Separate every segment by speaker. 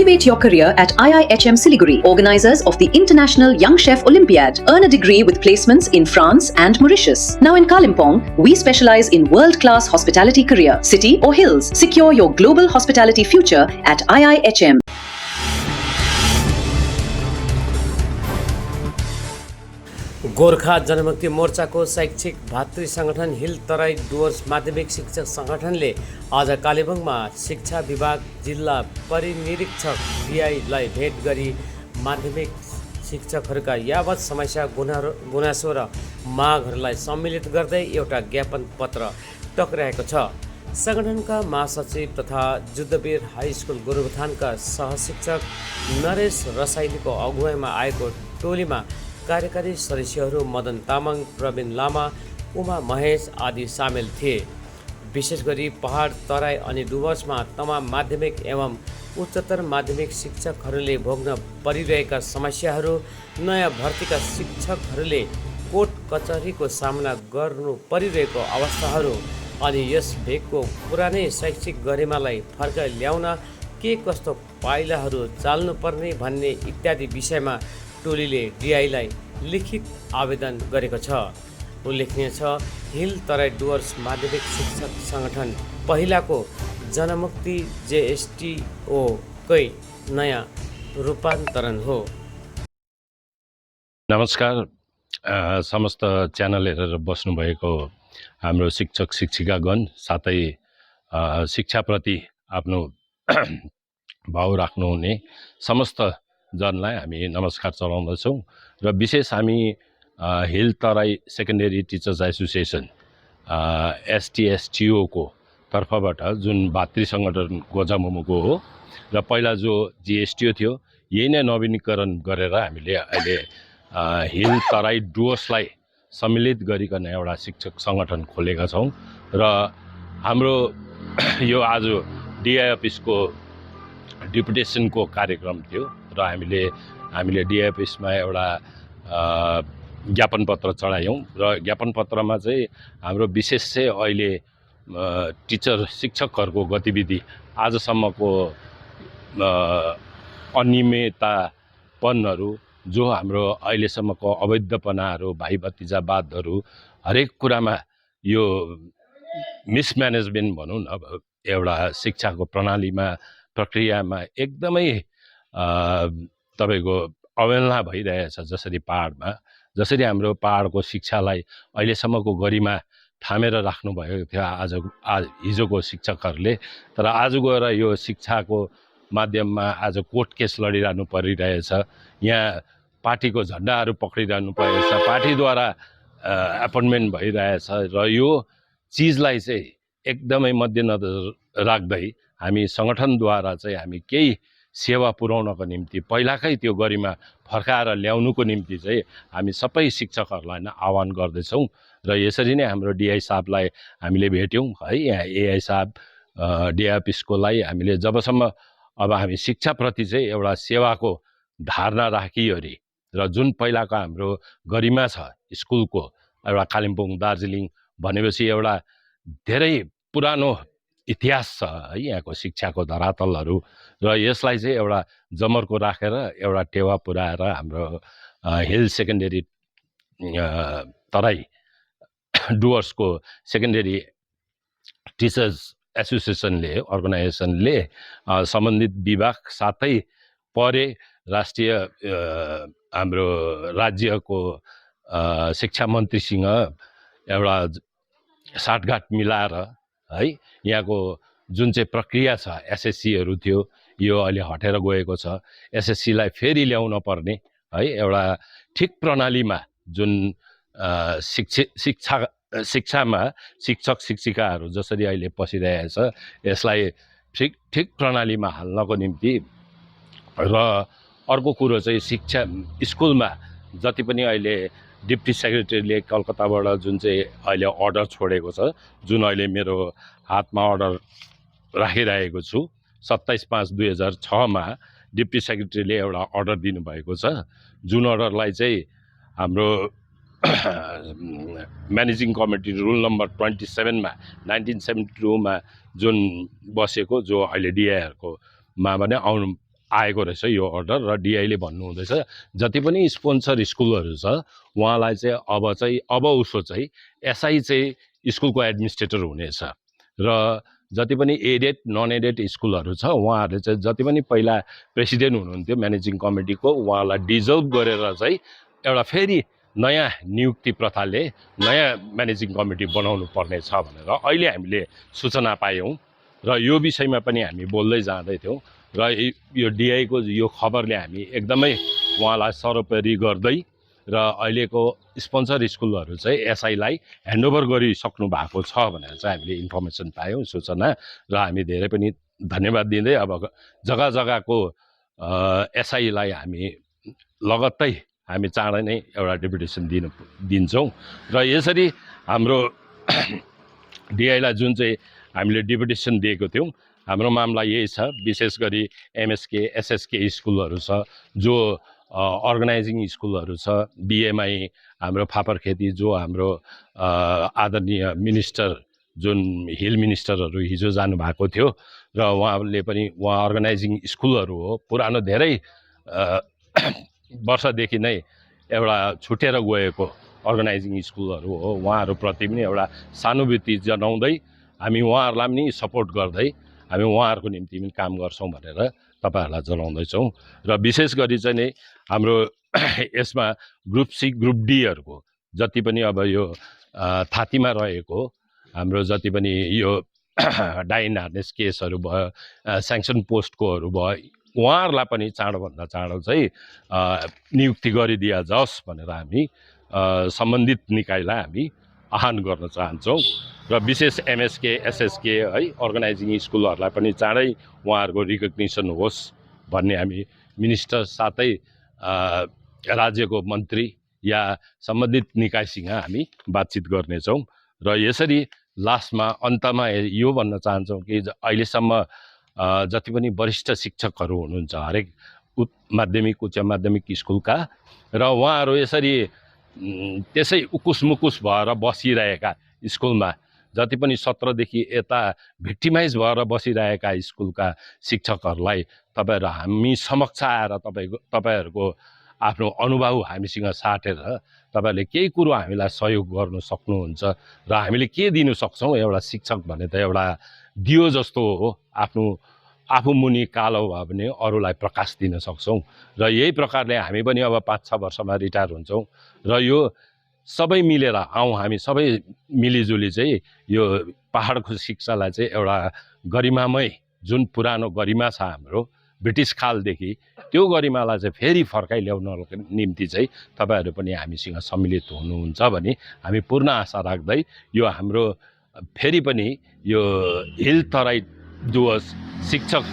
Speaker 1: Elevate your career at IIHM Siliguri, organizers of the International Young Chef Olympiad. Earn a degree with placements in France and Mauritius. Now in Kalimpong, we specialize in world-class hospitality career. City or hills, secure your global hospitality future at IIHM.
Speaker 2: Gorkha जनमुक्ति मोर्चाको शैक्षिक भातृ संगठन hill Terai Dooars माध्यमिक शिक्षक संगठनले आज कालेबुङमा शिक्षा विभाग जिल्ला परिनिरीक्षक DI लाई भेट गरी माध्यमिक शिक्षकहरूका यावत समस्या गुनासो र मागहरूलाई सम्मिलित गर्दै एउटा ज्ञापन पत्र टक्राएको छ। संगठनका महासचिव तथा जुद्धवीर हाई स्कुल गोरुबथानका सहशिक्षक नरेश रसाइलीको अगुवाईमा आएको टोलीमा कार्यकारी सदस्यहरू मदन तामाङ, प्रवीण लामा, उमा महेश आदि सामेल थिए। विशेष गरी पहाड, तराई अनि डुवर्समा तमाम माध्यमिक एवं उच्चतर माध्यमिक शिक्षकहरूले भोग्न परिरहेका समस्याहरू, नयाँ भर्तीका शिक्षकहरूले कोर्ट कचहरीको सामना गर्नु परिरहेको अवस्थाहरू अनि यस भेगको पुरानै शैक्षिक गरिमालाई फर्काइ ल्याउन के कस्तो पाइलाहरू चाल्नुपर्ने भन्ने इत्यादि विषयमा टोलीले DI लाई लिखित आवेदन गरेको छ। उल्लेखनीय छ, हिल तराई डुवर्स माध्यमिक शिक्षक संगठन पहिलाको जनमुक्ति JSTO कै नयाँ रूपान्तरण हो।
Speaker 3: नमस्कार, समस्त च्यानल हेरेर बस्नुभएको हाम्रो शिक्षक शिक्षिकागण साथै शिक्षाप्रति आफ्नो भाव राख्नुहुने समस्त जनलाई हामी नमस्कार चढाउँदछौँ र विशेष हामी hill Terai secondary teachers association STSTO को तर्फबाट जुन भातृ सङ्गठन गोजामुमुको हो र पहिला जो JSTO थियो यही नै नवीनीकरण गरेर हामीले अहिले हिल तराई डुवर्सलाई सम्मिलित गरिकन एउटा शिक्षक सङ्गठन खोलेका छौँ र हाम्रो यो आज DI अफिसको डिपुटेसनको कार्यक्रम थियो र हामीले DI अफिसमा एउटा ज्ञापन पत्र चढायौँ र ज्ञापन पत्रमा चाहिँ हाम्रो विशेष चाहिँ अहिले टिचर शिक्षकहरूको गतिविधि आजसम्मको अनियमिततापनहरू जो हाम्रो अहिलेसम्मको अवैधपनाहरू, भाइ भतिजावादहरू हरेक कुरामा यो मिसम्यानेजमेन्ट भनौँ न एउटा शिक्षाको प्रणालीमा प्रक्रियामा एकदमै तपाईको अवहेलना भइरहेछ। जसरी पहाडमा जसरी हाम्रो पहाडको शिक्षालाई अहिलेसम्मको गरिमा थामेर राख्नु भएको थियो हिजोको शिक्षकहरूले, तर आज गएर यो शिक्षाको माध्यममा आज कोर्ट केस लडिरहनु परिरहेछ। यहाँ पार्टीको झन्डाहरू पक्रिरहनु परिरहेछ, पार्टीद्वारा एपोइन्टमेन्ट भइरहेछ र यो चिजलाई चाहिँ एकदमै मध्यनजर राख्दै हामी सङ्गठनद्वारा चाहिँ हामी केही सेवा पुर्याउनको निम्ति पहिलाकै त्यो गरिमा फर्काएर ल्याउनुको निम्ति चाहिँ हामी सबै शिक्षकहरूलाई नै आह्वान गर्दैछौँ र यसरी नै हाम्रो DI साहबलाई हामीले भेट्यौँ है। यहाँ AI साहब DI अफिसकोलाई हामीले जबसम्म अब हामी शिक्षाप्रति चाहिँ एउटा सेवाको धारणा राखिवरी र जुन पहिलाको हाम्रो गरिमा छ स्कुलको एउटा कालिम्पोङ दार्जिलिङ भनेपछि एउटा धेरै पुरानो इतिहास छ है यहाँको शिक्षाको धरातलहरू र यसलाई चाहिँ एउटा जमर्को राखेर एउटा टेवा पुर्याएर हाम्रो हिल सेकेन्डरी तराई डुवर्सको सेकेन्डरी टिचर्स एसोसिएसनले अर्गनाइजेसनले सम्बन्धित विभाग साथै परे राष्ट्रिय हाम्रो राज्यको शिक्षा मन्त्रीसँग एउटा साटघाट मिलाएर है यहाँको जुन चाहिँ प्रक्रिया छ SSCहरू थियो यो अहिले हटेर गएको छ। SSCलाई फेरि ल्याउन पर्ने है एउटा ठिक प्रणालीमा जुन शिक्षामा शिक्षक शिक्षिकाहरू जसरी अहिले पसिरहेछ यसलाई ठिक प्रणालीमा हाल्नको निम्ति र अर्को कुरो चाहिँ शिक्षा स्कुलमा जति पनि अहिले डिप्टी सेक्रेटरीले कलकत्ताबाट जुन चाहिँ अहिले अर्डर छोडेको छ, जुन अहिले मेरो हातमा अर्डर राखिरहेको छु 27/5/2006 मा डिप्टी सेक्रेटरीले एउटा अर्डर दिनुभएको छ, जुन अर्डरलाई चाहिँ हाम्रो म्यानेजिङ कमिटी रुल नम्बर 27 मा 1972 मा जुन बसेको जो अहिले DIहरूको मा भने आएको रहेछ यो अर्डर र डिआईले भन्नुहुँदैछ जति पनि स्पोन्सर स्कुलहरू छ उहाँलाई चाहिँ अब उसो चाहिँ एसआई चाहिँ स्कुलको एडमिनिस्ट्रेटर हुनेछ र जति पनि एडेड नन एडेड स्कुलहरू छ उहाँहरूले चाहिँ जति पनि पहिला प्रेसिडेन्ट हुनुहुन्थ्यो म्यानेजिङ कमिटीको उहाँलाई डिजल्भ गरेर चाहिँ एउटा फेरि नयाँ नियुक्ति प्रथाले नयाँ म्यानेजिङ कमिटी बनाउनु पर्ने छ भनेर अहिले हामीले सूचना पायौँ र यो विषयमा पनि हामी बोल्दै जाँदैथ्यौँ र यो डिआईको यो खबरले हामी एकदमै उहाँलाई सरोपरि गर्दै र अहिलेको स्पोन्सर स्कुलहरू चाहिँ एसआईलाई ह्यान्डओभर गरिसक्नु भएको छ भनेर चाहिँ हामीले इन्फर्मेसन पायौँ सूचना र हामी धेरै पनि धन्यवाद दिँदै अब जग्गा जग्गाको एसआईलाई हामी लगत्तै हामी चाँडै नै एउटा डेपुटेसन दिन्छौँ र यसरी हाम्रो डिआईलाई जुन चाहिँ हामीले डेपुटेसन दिएको थियौँ हाम्रो मामला यही छ विशेष गरी एमएसके एसएसके स्कुलहरू छ जो अर्गनाइजिङ स्कुलहरू छ बिएमआई हाम्रो फापरखेती जो हाम्रो आदरणीय मिनिस्टर जुन हिल मिनिस्टरहरू हिजो जानुभएको थियो र उहाँले पनि उहाँ अर्गनाइजिङ स्कुलहरू हो पुरानो धेरै वर्षदेखि नै एउटा छुटेर गएको अर्गनाइजिङ स्कुलहरू हो उहाँहरूप्रति पनि एउटा सहानुभूति जनाउँदै हामी उहाँहरूलाई पनि सपोर्ट गर्दै हामी उहाँहरूको निम्ति पनि काम गर्छौँ भनेर तपाईँहरूलाई जनाउँदैछौँ र विशेष गरी चाहिँ नै हाम्रो यसमा ग्रुप सी ग्रुप डीहरूको जति पनि अब यो थातीमा रहेको हाम्रो जति पनि यो डाइन हार्नेस केसहरू भयो स्याङ्सन पोस्टकोहरू भयो उहाँहरूलाई पनि चाँडोभन्दा चाँडो चाहिँ नियुक्ति गरिदिया जाओस् भनेर हामी सम्बन्धित निकायलाई हामी आह्वान गर्न चाहन्छौँ र विशेष एमएसके एसएसके है अर्गनाइजिङ स्कुलहरूलाई पनि चाँडै उहाँहरूको रिकग्निसन होस् भन्ने हामी मिनिस्टर साथै राज्यको मन्त्री या सम्बन्धित निकायसँग हामी बातचित गर्नेछौँ र यसरी लास्टमा अन्तमा यो भन्न चाहन्छौँ कि अहिलेसम्म जति पनि वरिष्ठ शिक्षकहरू हुनुहुन्छ हरेक माध्यमिक उच्च माध्यमिक स्कुलका र उहाँहरू यसरी त्यसै उकुस मुकुस भएर बसिरहेका स्कुलमा जति पनि 17 देखि यता भिक्टिमाइज भएर बसिरहेका स्कुलका शिक्षकहरूलाई तपाईँहरू हामी समक्ष आएर तपाईँहरूको आफ्नो अनुभव हामीसँग साटेर तपाईँहरूले केही कुरो हामीलाई सहयोग गर्नु सक्नुहुन्छ र हामीले के दिनु सक्छौँ एउटा शिक्षक भने त एउटा दियो जस्तो हो आफू मुनि कालो भयो भने अरूलाई प्रकाश दिन सक्छौँ र यही प्रकारले हामी पनि अब 5-6 वर्षमा रिटायर हुन्छौँ र यो सबै मिलेर हामी सबै मिलिजुली चाहिँ यो पहाडको शिक्षालाई चाहिँ एउटा गरिमामय जुन पुरानो गरिमा छ हाम्रो ब्रिटिस कालदेखि त्यो गरिमालाई चाहिँ फेरि फर्काइ ल्याउनको निम्ति चाहिँ तपाईँहरू पनि हामीसँग सम्मिलित हुनुहुन्छ भने हामी पूर्ण आशा राख्दै यो हाम्रो फेरि पनि यो हिल तराई डुवर्स शिक्षक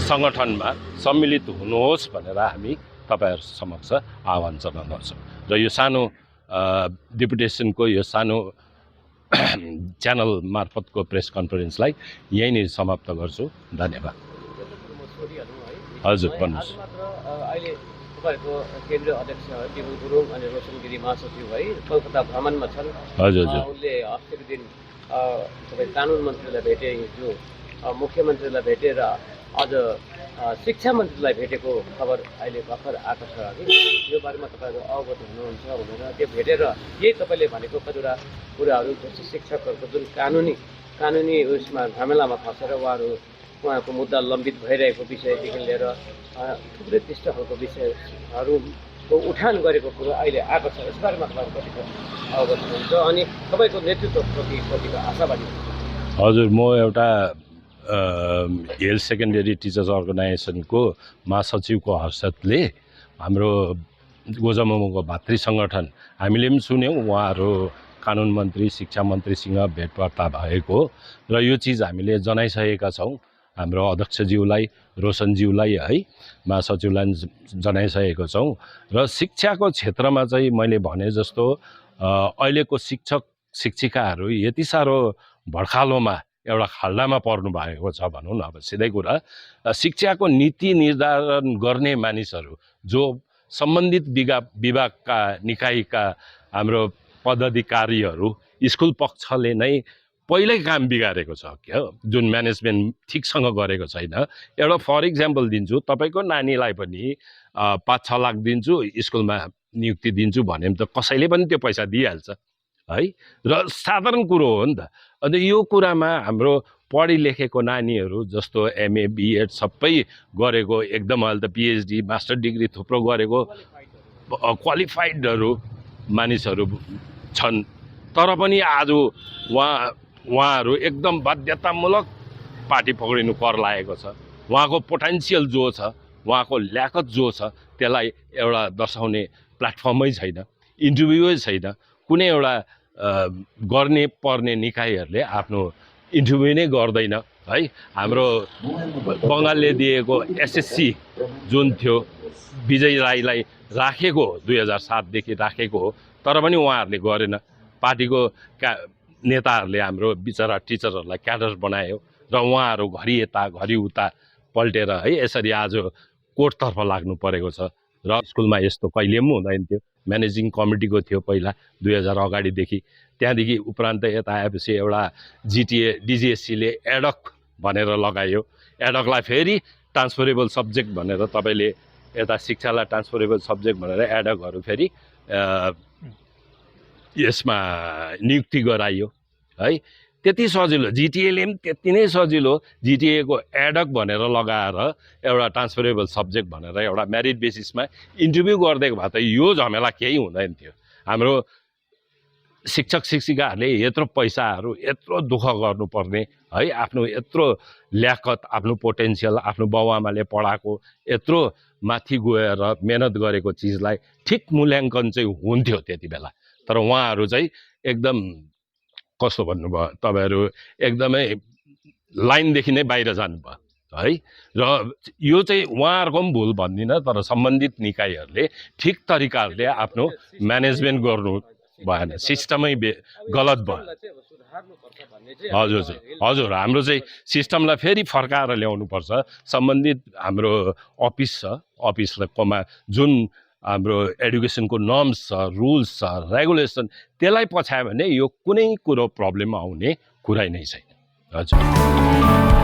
Speaker 3: सङ्गठनमा सम्मिलित हुनुहोस् भनेर हामी तपाईँहरू समक्ष आह्वान जनाउँछौँ र यो सानो डेपुटेसनको यो सानो च्यानल मार्फतको प्रेस कन्फरेन्सलाई यहीँनिर समाप्त गर्छु धन्यवाद हजुर भन्नुहोस्
Speaker 2: अहिले तपाईँहरूको केन्द्रीय अध्यक्ष टिबु गुरुङ अनि रोशन गिरी महासचिव है कलकत्ता भ्रमणमा छन्
Speaker 3: हजुर
Speaker 2: उनले अस्तिको दिन तपाईँ कानुन मन्त्रीलाई भेटे हिजो मुख्यमन्त्रीलाई भेटेर अझ शिक्षा मन्त्रीलाई भेटेको खबर अहिले भर्खर आएको छ कि यो बारेमा तपाईँहरू अवगत हुनुहुन्छ भनेर त्यो भेटेर यही तपाईँले भनेको कतिवटा कुराहरू जस्तो शिक्षकहरूको जुन कानुनी उसमा झमेलामा फसेर उहाँको मुद्दा लम्बित भइरहेको विषयदेखि लिएर थुप्रै त्यस्तो खालको विषयहरूको उठान गरेको कुरो अहिले आएको छ यसबारेमा तपाईँहरू कतिको अवगत हुनुहुन्छ अनि तपाईँको नेतृत्वप्रति कतिको आशावादी
Speaker 3: हजुर म एउटा हिल सेकेन्डरी टिचर्स अर्गनाइजेसनको महासचिवको हर्षदले हाम्रो गोजमोमोको भातृ सङ्गठन हामीले पनि सुन्यौँ उहाँहरू कानुन मन्त्री शिक्षा मन्त्रीसँग भेटवार्ता भएको र यो चिज हामीले जनाइसकेका छौँ हाम्रो अध्यक्षज्यूलाई रोशनज्यूलाई है महासचिवलाई जनाइसकेको छौँ र शिक्षाको क्षेत्रमा चाहिँ मैले भने जस्तो अहिलेको शिक्षक शिक्षिकाहरू यति साह्रो भड्कालोमा एउटा खाल्डामा पर्नु भएको छ भनौँ न अब सिधै कुरा शिक्षाको नीति निर्धारण गर्ने मानिसहरू जो सम्बन्धित विभागका निकायका हाम्रो पदाधिकारीहरू स्कुल पक्षले नै पहिल्यै काम बिगारेको छ क्या, जुन म्यानेजमेन्ट ठिकसँग गरेको छैन। एउटा फर इक्जाम्पल दिन्छु, तपाईँको नानीलाई पनि 5-6 लाख दिन्छु स्कुलमा नियुक्ति दिन्छु भने त कसैले पनि त्यो पैसा दिइहाल्छ है, र साधारण कुरो हो नि त। अन्त यो कुरामा हाम्रो पढी लेखेको नानीहरू जस्तो MA BEd सबै गरेको, एकदम अहिले त PhD मास्टर डिग्री थुप्रो गरेको क्वालिफाइडहरू मानिसहरू छन्, तर पनि आज उहाँहरू एकदम बाध्यतामूलक पार्टी पक्रिनु कर लागेको छ। उहाँको पोटेन्सियल जो छ, उहाँको ल्याकत जो छ, त्यसलाई एउटा दर्शाउने प्लेटफर्मै छैन, इन्टरभ्यूै छैन। कुनै एउटा गर्ने पर्ने निकायहरूले आफ्नो इन्टरभ्यू नै गर्दैन है। हाम्रो बङ्गालले दिएको SSC जुन थियो, विजय राईलाई राखेको 2007 देखि राखेको हो, तर पनि उहाँहरूले गरेन। पार्टीको नेताहरूले हाम्रो बिचरा टिचरहरूलाई क्याडर बनायो र उहाँहरू घरि यता घरि उता पल्टेर है यसरी आज कोर्टतर्फ लाग्नु परेको छ। र स्कुलमा यस्तो कहिले पनि हुँदैन थियो। म्यानेजिङ कमिटीको थियो पहिला 2000 अगाडिदेखि, त्यहाँदेखि उपरान्त यता आएपछि एउटा DGSCले एडक भनेर लगायो। एडकलाई फेरि ट्रान्सफरेबल सब्जेक्ट भनेर तपाईँले यता शिक्षालाई ट्रान्सफरेबल सब्जेक्ट भनेर एडकहरू फेरि यसमा नियुक्ति गराइयो है। त्यति सजिलो, GTAले पनि त्यति नै सजिलो। GTAको एडक भनेर लगाएर एउटा ट्रान्सफरेबल सब्जेक्ट भनेर एउटा मेरिट बेसिसमा इन्टरभ्यू गरिदिएको भए त यो झमेला केही हुँदैन थियो। हाम्रो शिक्षक शिक्षिकाहरूले यत्रो पैसाहरू यत्रो दुःख गर्नुपर्ने है, आफ्नो यत्रो ल्याकत, आफ्नो पोटेन्सियल, आफ्नो बाउआमाले पढाएको यत्रो माथि गएर मेहनत गरेको चिजलाई ठिक मूल्याङ्कन चाहिँ हुन्थ्यो त्यति बेला। तर उहाँहरू चाहिँ एकदम कस्तो भन्नुभयो तपाईँहरू, एकदमै लाइनदेखि नै बाहिर जानुभयो है। र यो चाहिँ उहाँहरूको पनि भुल भन्दिनँ, तर सम्बन्धित निकायहरूले ठिक तरिकाले आफ्नो म्यानेजमेन्ट गर्नु भएन, सिस्टमै गलत भयो। हजुर हाम्रो चाहिँ सिस्टमलाई फेरि फर्काएर ल्याउनुपर्छ। सम्बन्धित हाम्रो अफिस छ, अफिसकोमा जुन हाम्रो एडुकेसनको नर्म्स छ, रुल्स छ, रेगुलेसन, त्यसलाई पछायो भने यो कुनै कुरो प्रब्लम आउने कुरै नै छैन। हजुर।